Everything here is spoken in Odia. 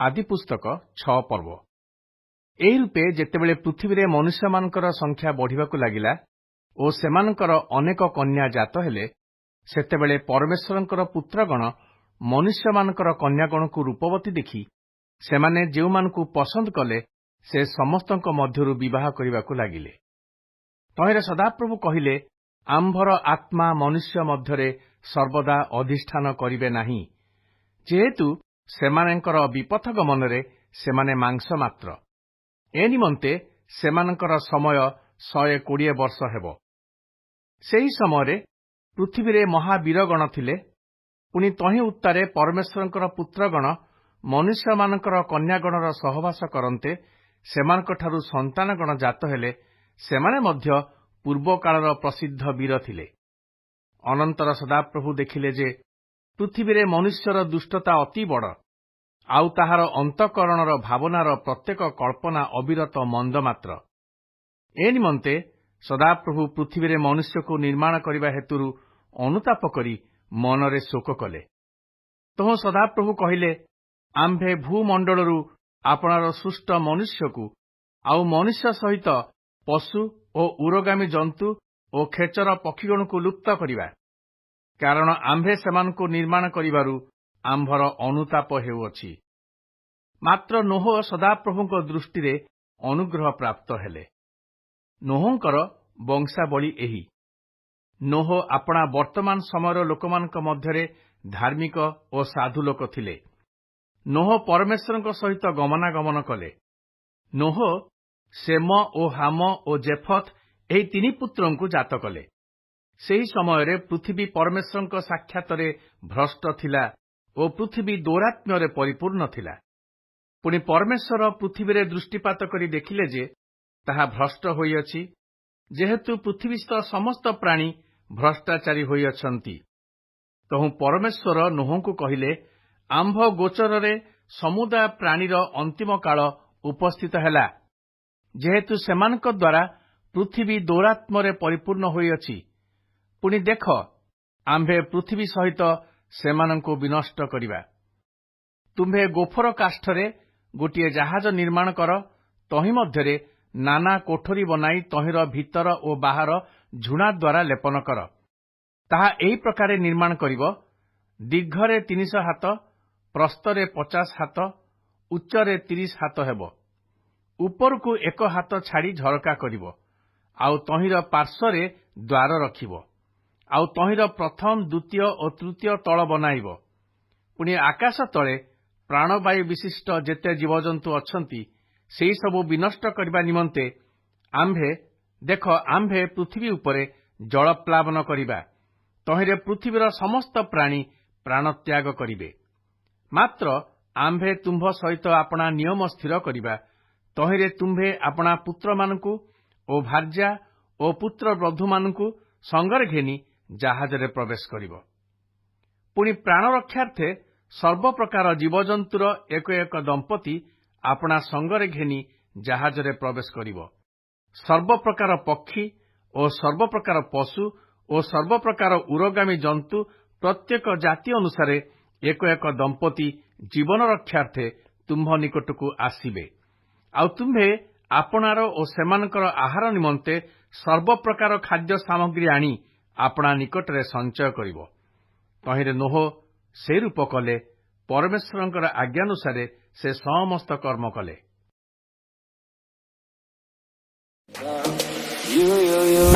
ଆଦିପୁସ୍ତକ 6 ପର୍ବ। ଏହି ରୂପେ ଯେତେବେଳେ ପୃଥିବୀରେ ମନୁଷ୍ୟମାନଙ୍କର ସଂଖ୍ୟା ବଢ଼ିବାକୁ ଲାଗିଲା ଓ ସେମାନଙ୍କର ଅନେକ କନ୍ୟା ଜାତ ହେଲେ, ସେତେବେଳେ ପରମେଶ୍ୱରଙ୍କର ପୁତ୍ରଗଣ ମନୁଷ୍ୟମାନଙ୍କର କନ୍ୟାଗଣକୁ ରୂପବତୀ ଦେଖି ସେମାନେ ଯେଉଁମାନଙ୍କୁ ପସନ୍ଦ କଲେ, ସେ ସମସ୍ତଙ୍କ ମଧ୍ୟରୁ ବିବାହ କରିବାକୁ ଲାଗିଲେ। ତହିଁରେ ସଦାପ୍ରଭୁ କହିଲେ, ଆମ୍ଭର ଆତ୍ମା ମନୁଷ୍ୟ ମଧ୍ୟରେ ସର୍ବଦା ଅଧିଷ୍ଠାନ କରିବେ ନାହିଁ, ଯେହେତୁ ସେମାନଙ୍କର ବିପଥ ଗମନରେ ସେମାନେ ମାଂସ ମାତ୍ର। ଏ ନିମନ୍ତେ ସେମାନଙ୍କର ସମୟ 120 ବର୍ଷ ହେବ। ସେହି ସମୟରେ ପୃଥିବୀରେ ମହାବୀରଗଣ ଥିଲେ। ପୁଣି ତହିଁ ଉତ୍ତାରେ ପରମେଶ୍ୱରଙ୍କର ପୁତ୍ରଗଣ ମନୁଷ୍ୟମାନଙ୍କର କନ୍ୟାଗଣର ସହବାସ କରନ୍ତେ ସେମାନଙ୍କଠାରୁ ସନ୍ତାନଗଣ ଜାତ ହେଲେ, ସେମାନେ ମଧ୍ୟ ପୂର୍ବକାଳର ପ୍ରସିଦ୍ଧ ବୀର ଥିଲେ। ଅନନ୍ତର ସଦାପ୍ରଭୁ ଦେଖିଲେ ଯେ ପୃଥିବୀରେ ମନୁଷ୍ୟର ଦୁଷ୍ଟତା ଅତି ବଡ଼, ଆଉ ତାହାର ଅନ୍ତଃକରଣର ଭାବନାର ପ୍ରତ୍ୟେକ କଳ୍ପନା ଅବିରତ ମନ୍ଦ ମାତ୍ର। ଏ ନିମନ୍ତେ ସଦାପ୍ରଭୁ ପୃଥିବୀରେ ମନୁଷ୍ୟକୁ ନିର୍ମାଣ କରିବା ହେତୁରୁ ଅନୁତାପ କରି ମନରେ ଶୋକ କଲେ। ତହୁଁ ସଦାପ୍ରଭୁ କହିଲେ, ଆମ୍ଭେ ଭୂମଣ୍ଡଳରୁ ଆପଣାର ସୃଷ୍ଟ ମନୁଷ୍ୟକୁ ଆଉ ମନୁଷ୍ୟ ସହିତ ପଶୁ ଓ ଉରୋଗାମୀ ଜନ୍ତୁ ଓ ଖେଚର ପକ୍ଷୀଗଣକୁ ଲୁପ୍ତ କରିବା, କାରଣ ଆମ୍ଭେ ସେମାନଙ୍କୁ ନିର୍ମାଣ କରିବାରୁ ଆମ୍ଭର ଅନୁତାପ ହେଉଅଛି। ମାତ୍ର ନୋହ ସଦାପ୍ରଭୁଙ୍କ ଦୃଷ୍ଟିରେ ଅନୁଗ୍ରହ ପ୍ରାପ୍ତ ହେଲେ। ନୋହଙ୍କର ବଂଶାବଳୀ ଏହି। ନୋହ ଆପଣା ବର୍ତ୍ତମାନ ସମୟର ଲୋକମାନଙ୍କ ମଧ୍ୟରେ ଧାର୍ମିକ ଓ ସାଧୁ ଲୋକ ଥିଲେ। ନୋହ ପରମେଶ୍ୱରଙ୍କ ସହିତ ଗମନାଗମନ କଲେ। ନୋହ ସେମ ଓ ହାମ ଓ ଜେଫଥ୍ ଏହି ତିନି ପୁତ୍ରଙ୍କୁ ଜାତ କଲେ। ସେହି ସମୟରେ ପୃଥିବୀ ପରମେଶ୍ୱରଙ୍କ ସାକ୍ଷାତରେ ଭ୍ରଷ୍ଟ ଥିଲା ଓ ପୃଥିବୀ ଦୌରାତ୍ମ୍ୟରେ ପରିପୂର୍ଣ୍ଣ ଥିଲା। ପୁଣି ପରମେଶ୍ୱର ପୃଥିବୀରେ ଦୃଷ୍ଟିପାତ କରି ଦେଖିଲେ ଯେ ତାହା ଭ୍ରଷ୍ଟ ହୋଇଅଛି, ଯେହେତୁ ପୃଥିବୀସ୍ଥ ସମସ୍ତ ପ୍ରାଣୀ ଭ୍ରଷ୍ଟାଚାରୀ ହୋଇଅଛନ୍ତି। ତହୁଁ ପରମେଶ୍ୱର ନୋହଙ୍କୁ କହିଲେ, ଆମ୍ଭ ଗୋଚରରେ ସମୁଦାୟ ପ୍ରାଣୀର ଅନ୍ତିମ କାଳ ଉପସ୍ଥିତ ହେଲା, ଯେହେତୁ ସେମାନଙ୍କ ଦ୍ୱାରା ପୃଥିବୀ ଦୌରାତ୍ମ୍ୟରେ ପରିପୂର୍ଣ୍ଣ ହୋଇଅଛି। ପୁଣି ଦେଖ, ଆମ୍ଭେ ପୃଥିବୀ ସହିତ ସେମାନଙ୍କୁ ବିନଷ୍ଟ କରିବା। ତୁମ୍ଭେ ଗୋଫର କାଷ୍ଠରେ ଗୋଟିଏ ଜାହାଜ ନିର୍ମାଣ କର। ତହିଁ ମଧ୍ୟରେ ନାନା କୋଠରୀ ବନାଇ ତହିଁର ଭିତର ଓ ବାହାର ଝୁଣା ଦ୍ୱାରା ଲେପନ କର। ତାହା ଏହି ପ୍ରକାରେ ନିର୍ମାଣ କରିବ: ଦୀର୍ଘରେ 300 ହାତ, ପ୍ରସ୍ଥରେ 50 ହାତ, ଉଚ୍ଚରେ 30 ହାତ ହେବ। ଉପରକୁ ଏକ ହାତ ଛାଡ଼ି ଝରକା କରିବ, ଆଉ ତହିଁର ପାର୍ଶ୍ୱରେ ଦ୍ୱାର ରଖିବ, ଆଉ ତହିଁର ପ୍ରଥମ, ଦ୍ୱିତୀୟ ଓ ତୃତୀୟ ତଳ ବନାଇବ। ପୁଣି ଆକାଶ ତଳେ ପ୍ରାଣବାୟୁ ବିଶିଷ୍ଟ ଯେତେ ଜୀବଜନ୍ତୁ ଅଛନ୍ତି, ସେହି ସବୁ ବିନଷ୍ଟ କରିବା ନିମନ୍ତେ ଆମ୍ଭେ, ଦେଖ, ଆମ୍ଭେ ପୃଥିବୀ ଉପରେ ଜଳପ୍ଲାବନ କରିବା। ତହିଁରେ ପୃଥିବୀର ସମସ୍ତ ପ୍ରାଣୀ ପ୍ରାଣତ୍ୟାଗ କରିବେ। ମାତ୍ର ଆମ୍ଭେ ତୁମ୍ଭ ସହିତ ଆପଣା ନିୟମ ସ୍ଥିର କରିବା। ତହିଁରେ ତୁମ୍ଭେ ଆପଣା ପୁତ୍ରମାନଙ୍କୁ ଓ ଭାର୍ଯ୍ୟା ଓ ପୁତ୍ରବଧୂମାନଙ୍କୁ ସଙ୍ଗରେ ଘେନି ଜାହାଜରେ ପ୍ରବେଶ କରିବ। ପୁଣି ପ୍ରାଣ ରକ୍ଷାର୍ଥେ ସର୍ବପ୍ରକାର ଜୀବଜନ୍ତୁର ଏକ ଏକ ଦମ୍ପତି ଆପଣା ସଙ୍ଗରେ ଘେନି ଜାହାଜରେ ପ୍ରବେଶ କରିବ। ସର୍ବପ୍ରକାର ପକ୍ଷୀ ଓ ସର୍ବପ୍ରକାର ପଶୁ ଓ ସର୍ବପ୍ରକାର ଉରୋଗାମୀ ଜନ୍ତୁ ପ୍ରତ୍ୟେକ ଜାତି ଅନୁସାରେ ଏକ ଏକ ଦମ୍ପତି ଜୀବନ ରକ୍ଷାର୍ଥେ ତୁମ୍ଭ ନିକଟକୁ ଆସିବେ। ଆଉ ତୁମ୍ଭେ ଆପଣାର ଓ ସେମାନଙ୍କର ଆହାର ନିମନ୍ତେ ସର୍ବପ୍ରକାର ଖାଦ୍ୟ ସାମଗ୍ରୀ ଆଣି ଆପଣା ନିକଟରେ ସଞ୍ଚୟ କରିବ। ତହିଁରେ ନୋହ ସେ ରୂପ କଲେ। ପରମେଶ୍ୱରଙ୍କର ଆଜ୍ଞାନୁସାରେ ସେ ସମସ୍ତ କର୍ମ କଲେ। You, you, you.